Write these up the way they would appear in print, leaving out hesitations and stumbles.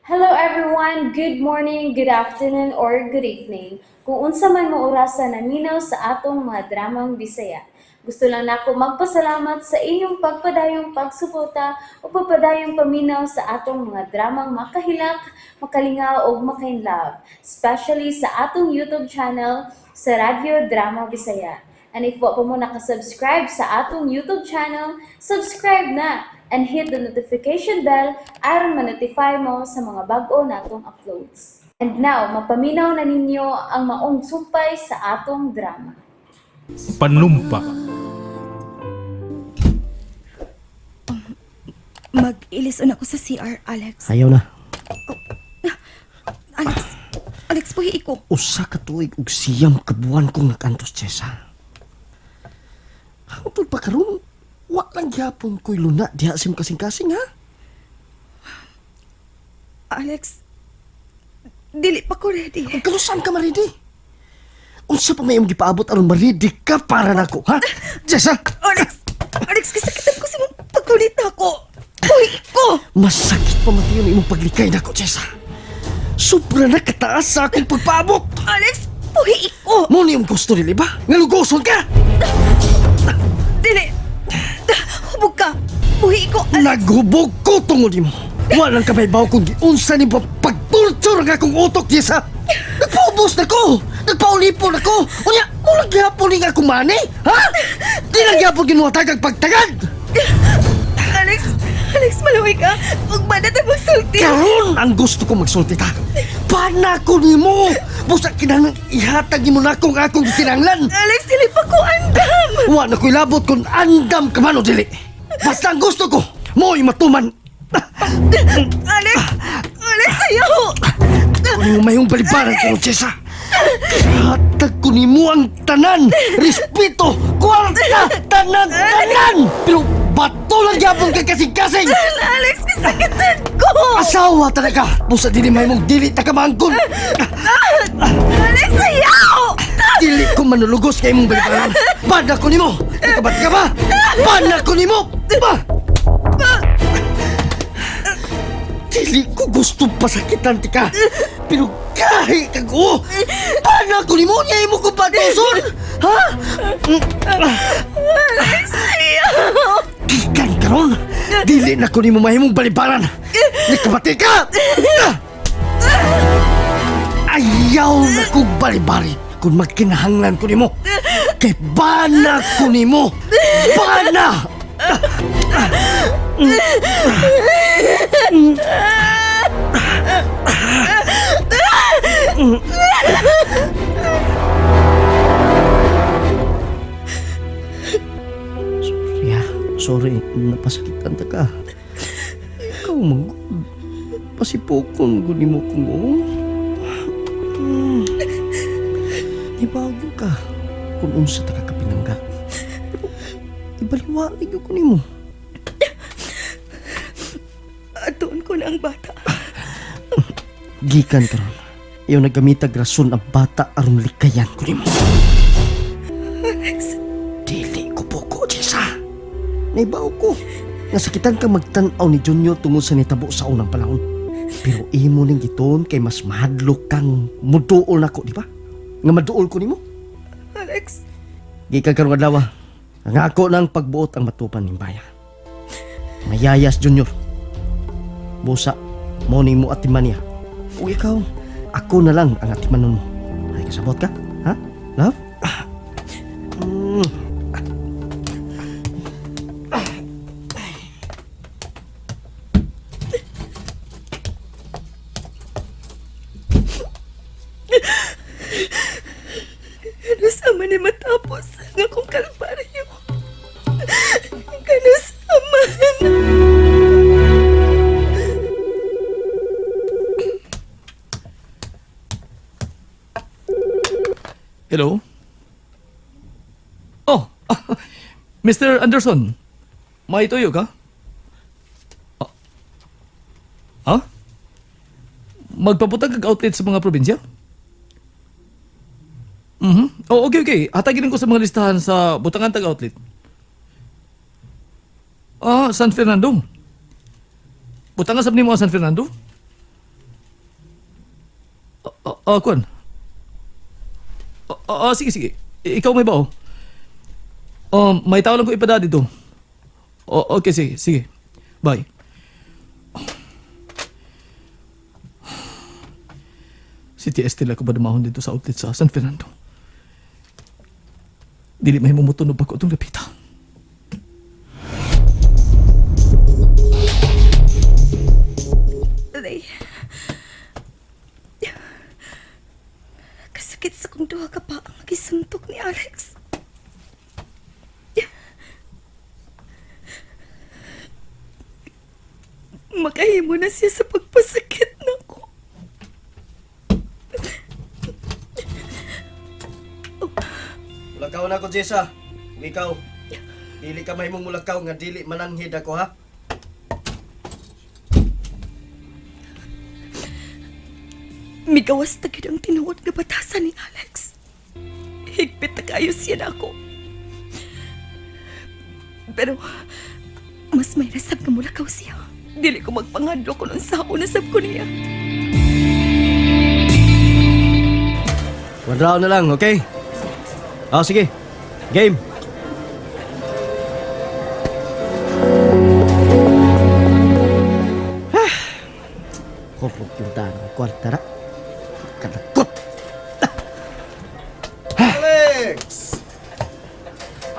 Hello everyone! Good morning, good afternoon, or good evening. Kung unsa man mo orasa naminaw sa atong mga dramang Bisaya. Gusto lang nako magpasalamat sa inyong pagpadayong pagsuporta o pagpadayong paminaw sa atong mga dramang makahilak, makalingaw ug makainlove, especially sa atong YouTube channel sa Radyo Drama Bisaya. And if wa pa mo nakasubscribe sa atong YouTube channel, subscribe na and hit the notification bell aron ma-notify mo sa mga bag-o natong uploads. And now, mapaminaw na ninyo ang maong sumpay sa atong drama. Panumpa. Mag-ilison ako sa CR, Alex. Ayaw na. Alex, Alex, puhi ko. Usa ka tuig ug 9 ka buwan kong nakantos, Jessa. Hangtod pa karon, wa lang gyapon ko'y luna diha sa imong kasing-kasing, ha? Alex, dili pa ko ready. Ug kalusan ka maridi. Unsa pa may imong gipaabot aron maridi ka para nako, ha? Jessa, Alex, Alex, kasakitan ko sa imong pagkulit nako. Puhi ko! Masakit pa man ang imong paglikay nako, Jessa. Sobra na kataas sa akong pagpaabot. Alex, puhi ko! Mo ni imong gusto dili ba? Nga lugoson ka! Dili! Hubog ka! Puhi ko, Alex! Naghubog ko tungod nimo. Walang kabaybaw kung giunsa nimo pagtorture ang akong utok, Jessa. Nagpaubos na ko! Nagpaulipon ako! Unya, mulang gihapon ni nga akong money? Ha? Di lang gihapon ginuhatag ang pagtagad! Alex, Alex, maluwi ka! Huwag ba na tayo magsulti? Karon ang gusto ko magsulti ta. Pana ko nimo! Busa kinahanglan ihatag nimo na akong akong gikinahanglan. Alex, dili pa ko andam! Wa na ko'y labot kung andam ka man o dili. Basta ang gusto ko, mo'y matuman. Alex! Alex, ayaw! Kung mo mayong balibaran ko, Jessa. Hatag ko nimo ang tanan, respeto, kwarta, tanan, tanan! Pero bato lang gyapon kay kasing-kasing! Alex, kasakitan ko! Asawa talaga! Busa dili may mong dili ta ka maangkon! Alex, ayaw! Dili ko manulugos kay imong balibaran! Bana ko nimo! Nakabat ka ba? Bana ko nimo! Ba! Dili ko gusto pasakitan ti ka! Pero kahi kag o! Bana ko nimo! Niya imo ko patuson! Ha? Alex, ayaw! Gikan karon! Dili na ko nimo mahimong balibaran! Nakabati ka! Ayaw na kong balibari kung magkinahanglan ko nimo. Kay bana ko nimo! Bana! Sorry ha. Sorry, napasakitan ta ka. Ikaw man gud. Pasipokon gud nimo kung oo. Ibago ka kung unsa ta ka kapinangga. Pero ibaliwala gyud ko nimo. Atuon ko na ang bata. Gikan karon. Iyo nagamitag rason ang bata aron likayan ko nimo. Alex, Dili ko buko, Jessa. Naibaw ko. Nasakitan ka magtan-aw ni Junior tungod sa nitabo sa unang panahon. Pero imo ning gituon kay mas mahadlok kang muduol nako, di ba? Nga maduol ko nimo. Alex, Gikan karong adlaw, ang ako ng pagbuot ang matupan ning baya. Mayayas Junior. Busa, mo ni mo atiman niya. O ikaw, ako na lang ang atimanon mo. Ay, kasabot ka? Ha? Love? Ah. Mm. ano sama ni matapos ang akong kalbaryo? Kano sama? Hello? Oh, Mr. Anderson, may tuyo ka? Ah. Ha? Magpaputag kag outlet sa mga probinsya? Mhm. Oh, okay, okay. Hatagin ko sa mga listahan sa butangan tag outlet. Ah, San Fernando. Butangan sab nimo ang San Fernando? Kuan. Sige, sige. Ikaw may bao. May tao lang ko ipada dito. Okay, sige, sige. Bye. Si Tia Estela ko ba dumahon dito sa outlet sa San Fernando? Dili may mumutunog pa ko itong lapita. Aray. Kasakit sa kong duha ka pa ang gisuntok ni Alex. Makahimo na siya sa pagpasakit nako. Mulakaw na ko, Jessa. Ug ikaw, dili ka mahimong mulakaw nga dili mananghid ako, ha? Migawas na gyud ang tinuod nga batasan ni Alex. Higpit na kayo siya na ako. Pero mas may rasab nga mulakaw siya. Dili ko magpangadlo kung unsaon na sab ko niya. One round na lang, okay? Ah, sige. Game. Ah. Kurog yung daan ng kwarta na. Kanakot! Alex!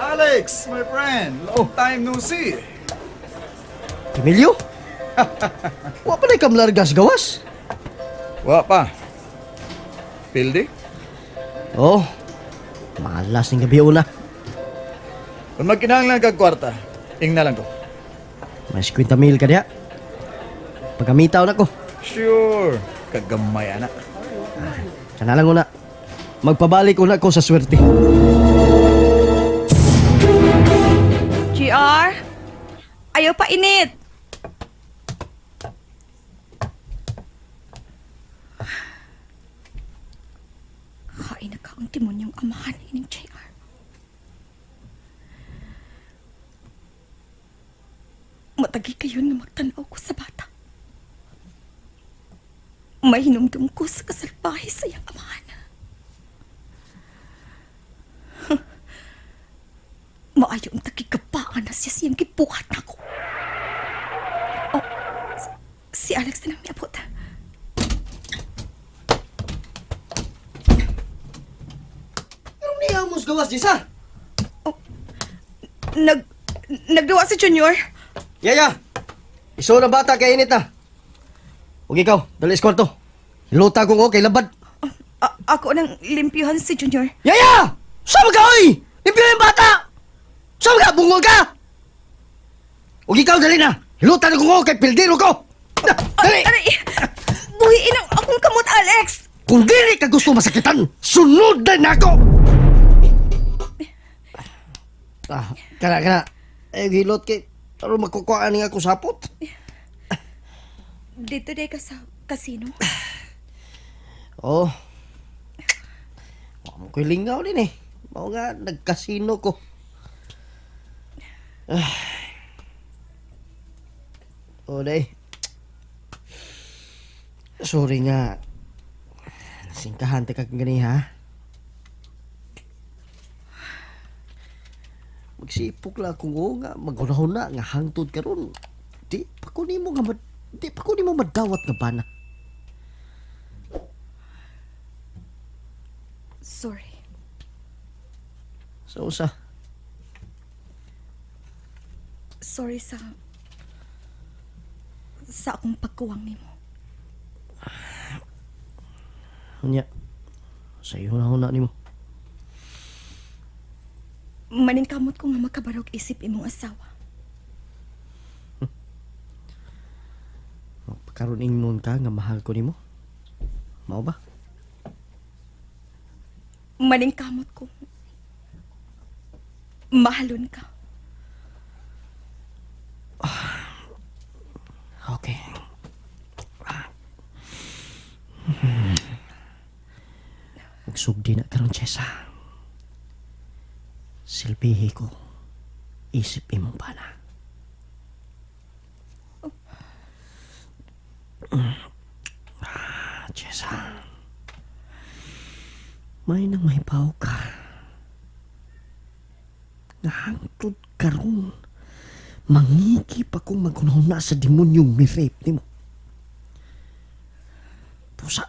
Alex, my friend! Long time no see! Emilio? Wa pa na kamlargas gawas? Wa pa. Pildi? Oh, malas ng gabi una. Kung magkinahanglan kag kwarta, ingna lang ko. May 50 mil ka diha. Pagkamitaw na ko. Sure. Kagamay ana. Sana lang una. Magpabalik una ko sa swerte. GR? Ayaw pa init! Kain na ka ang timon yung amahan ining JR. Matagi kayo nga magtanaw ko sa bata. May hinumdum ko sa kasalbahe sa iyang amahan. Maayo ang tagigabaan na siya siyang gibuhat nako. Oh, si Alex na lang miabot. Anong niya mo gawas, Jessa? Oh, nagduwa si Junior. Yaya! Iso na bata kay init na. Huwag ikaw, dali sa kwarto. Luta kong okay, labad. Ako nang limpyuhan si Junior. Yaya! Sama ka, oy! Limpyo yung bata! Sama ka, bungol ka! Huwag ikaw, dali na! Luta na kong okay, pildiro ko! Na, dali! Aray! Buhiin ang akong kamot, Alex! Kung dili ka gusto masakitan, sunod na ako! Ah, kana, kana. Eh, hilot kay... Pero makukuhaan nga ako sapot. Dito day ka sa casino. Oo. Oh. Wa mo ko'y lingaw din eh. Mao nga, nagkasino ko. Ah. Oh, day. Sorry nga. Nasingkahan ta kag gani ha. Magsipok lang kung oo nga, maghunahuna nga hangtod karon. Di pa ko nimo nga di pa ko nimo madawat nga bana. Sorry. Sa usa. Sorry sa akong pagkuwang nimo. Unya. Sa iyo na huna nimo. Maningkamot ko nga makabarog isip imong asawa. Magpakaroon ingnon ka nga mahal ko nimo. Mao ba? Maningkamot ko. Mahalon ka. Okay. Magsugdi na karon, Chesa. Silbihi ko. Isip imong bana. Ah, Chesa. May nang mahibaw ka. Nga hangtod karon mangiki pa kong maghunahuna sa demonyong mi-rape nimo. Pusa.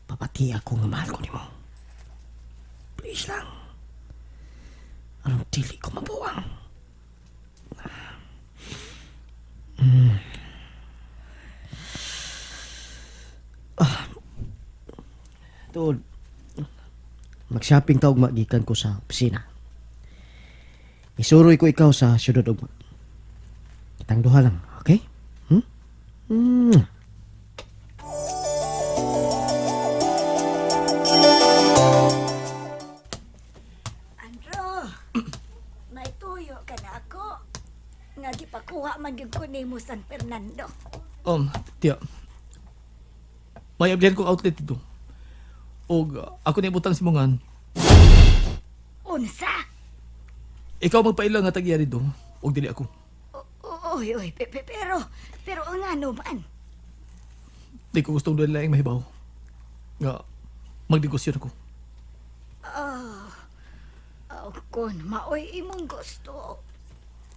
Papati ako nga mahal ko nimo. Please lang. Anong dili ko mabuang? Tuod, mag-shopping ta ugma gikan ko sa opisina. Isuroy ko ikaw sa syudad ugma. Kitang duha lang, okay? Hmm? Andro, may tuyo ka na ako. Nga gipakuha man gyud ko nimo San Fernando. Tiya. May ablihan kong outlet dito. Og ako na ibutang simungan. Unsa? Ikaw magpaila nga tag-iya dito. Og dili ako. Oy, oy, pero pero ang ano man? Di ko gustong doon laing mahibaw. Nga, magnegosyo na ko. Oh, kun maoy imong gusto.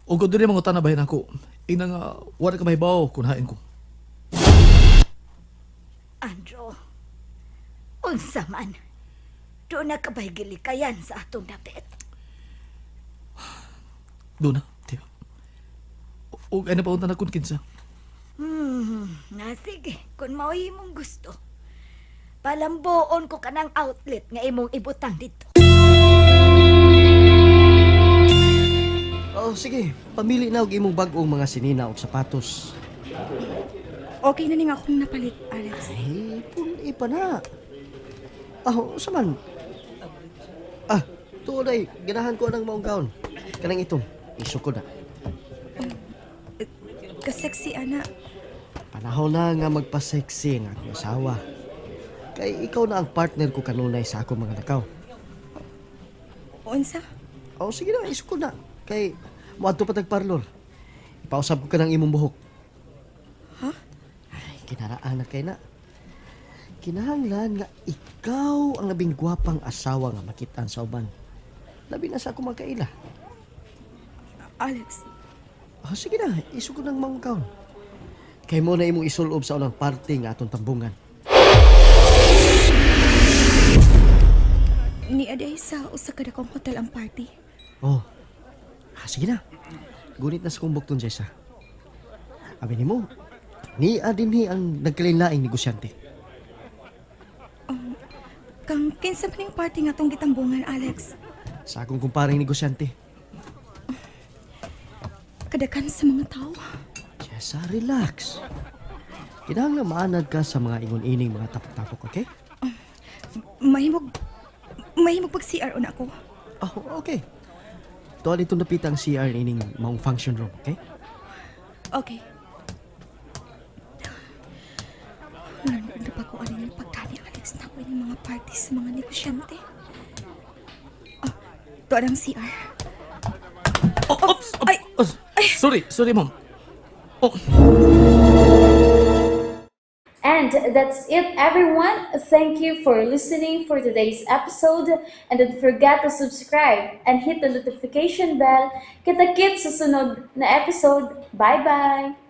Og kung doon mga utana bahin ako, ina nga, wala ka mahibaw kung hain ko. Andro, unsa man? Doon na ka ba'y gilikayan sa atong dapit? Doon na, tiya. Og ay napaunta na kun kinsa. Na sige, kung maoy imong gusto. Palambuon ko kanang outlet nga imong ibutang dito. Oh, sige. Pamili na og imong bag-ong mga sinina og sapatos. Okay na ning akong napalit, Alex. Ay, puli pa na. Ah, usa man. Ah, tuod ay, ganahan ko ang maong gown. Kanang itong, isukod na. Kasexy, ana. Panahon na nga magpa-sexy ang akong asawa. Kay ikaw na ang partner ko kanunay sa akong mga nakaw. Unsa? Oh, sige na, isukod na. Kay moadto pa tag parlor. Ipausab ko ka ng imong buhok. Ha? Ay, kinaraan na kay na. Kinahanglan nga ikaw ang labing gwapang asawa nga makitaan sa uban. Labi na sa akong magkaila. Alex, Oh, sige na, isukod ng maong gown. Kay mo na imong isulob sa unang parte nga atong tambungan. ni aday sa usa ka dakong hotel ang party. Oh. Ah, sige na. Gunit na sa kong bukton, Jessa. Abi nimo, niya dinhi ang nagkalain-laing negosyante. Kang kinsa man ning party nga tong gitambungan, Alex? Sa akong kumparing negosyante. Kadakan sa mga tao. Jessa, relax. Kinahanglan maanad ka sa mga ingon-ining mga tapok-tapok, okay? Mahimog pag CR na ako. Oh, okay. Tuwa dito napita ang CR ining maong function room, okay? Okay. Nanood na pa ko ano yung pagkani Alex na ko yung mga party sa mga negosyante. Ah, tuwa ng CR. Oh, oops, oops, Ay! oops. Sorry, sorry, ma'am. Oh, And that's it, everyone. Thank you for listening for today's episode. And don't forget to subscribe and hit the notification bell. Kita-kits sa sunod na episode. Bye-bye!